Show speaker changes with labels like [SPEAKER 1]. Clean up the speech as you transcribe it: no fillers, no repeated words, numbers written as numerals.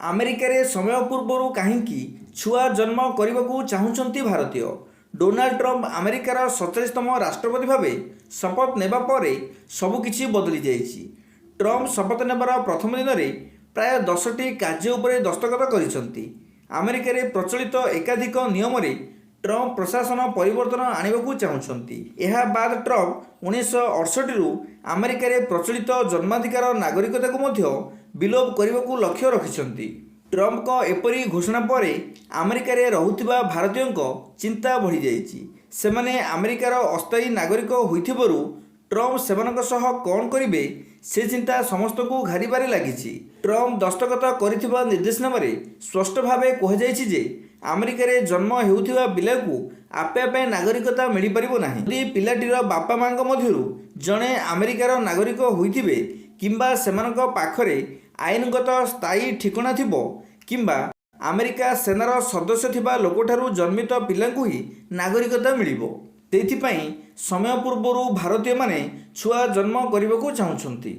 [SPEAKER 1] ଆମେରିକାରେ ସମୟ ପୂର୍ବରୁ କାହିଁକି ଛୁଆ ଜନ୍ମ କରିବାକୁ ଚାହୁଁଛନ୍ତି ଭାରତୀୟ? ଡୋନାଲ୍ଡ ଟ୍ରମ୍ପ ଆମେରିକାର 47ତମ ରାଷ୍ଟ୍ରପତି ଭାବେ ଶପଥ ନେବା ପରେ ସବୁକିଛି ବଦଳି ଯାଇଛି। ଟ୍ରମ୍ପ ଶପଥ ନେବାର ପ୍ରଥମ ଦିନରେ ପ୍ରାୟ 10ଟି କାର୍ଯ୍ୟ ଉପରେ ଦସ୍ତଖତ କରିଛନ୍ତି। ଆମେରିକାରେ ପ୍ରଚଳିତ ଏକାଧିକ ନିୟମରେ ଟ୍ରମ୍ପ ପ୍ରଶାସନ ପରିବର୍ତ୍ତନ ଆଣିବାକୁ ଚାହୁଁଛନ୍ତି। ଏହା ବାଦ ଟ୍ରମ୍ପ 1968ରୁ ଆମେରିକାରେ ପ୍ରଚଳିତ ଜନ୍ମାଧିକାର ନାଗରିକତାକୁ ମଧ୍ୟ ବିଲୋପ କରିବାକୁ ଲକ୍ଷ୍ୟ ରଖିଛନ୍ତି। ଟ୍ରମ୍ପଙ୍କ ଏପରି ଘୋଷଣା ପରେ ଆମେରିକାରେ ରହୁଥିବା ଭାରତୀୟଙ୍କ ଚିନ୍ତା ବଢ଼ିଯାଇଛି। ସେମାନେ ଆମେରିକାର ଅସ୍ଥାୟୀ ନାଗରିକ ହୋଇଥିବାରୁ ଟ୍ରମ୍ପ ସେମାନଙ୍କ ସହ କ'ଣ କରିବେ, ସେ ଚିନ୍ତା ସମସ୍ତଙ୍କୁ ଘାରିବାରେ ଲାଗିଛି। ଟ୍ରମ୍ପ ଦସ୍ତଖତ କରିଥିବା ନିର୍ଦ୍ଦେଶନାମାରେ ସ୍ପଷ୍ଟ ଭାବେ କୁହାଯାଇଛି ଯେ ଆମେରିକାରେ ଜନ୍ମ ହେଉଥିବା ପିଲାକୁ ଆପେ ଆପେ ନାଗରିକତା ମିଳିପାରିବ ନାହିଁ। ଯଦି ପିଲାଟିର ବାପା ମାଙ୍କ ମଧ୍ୟରୁ ଜଣେ ଆମେରିକାର ନାଗରିକ ହୋଇଥିବେ କିମ୍ବା ସେମାନଙ୍କ ପାଖରେ ଆଇନଗତ ସ୍ଥାୟୀ ଠିକଣା ଥିବ କିମ୍ବା ଆମେରିକା ସେନାର ସଦସ୍ୟ ଥିବା ଲୋକଠାରୁ ଜନ୍ମିତ ପିଲାଙ୍କୁ ହିଁ ନାଗରିକତା ମିଳିବ। ସେଇଥିପାଇଁ ସମୟ ପୂର୍ବରୁ ଭାରତୀୟମାନେ ଛୁଆ ଜନ୍ମ କରିବାକୁ ଚାହୁଁଛନ୍ତି।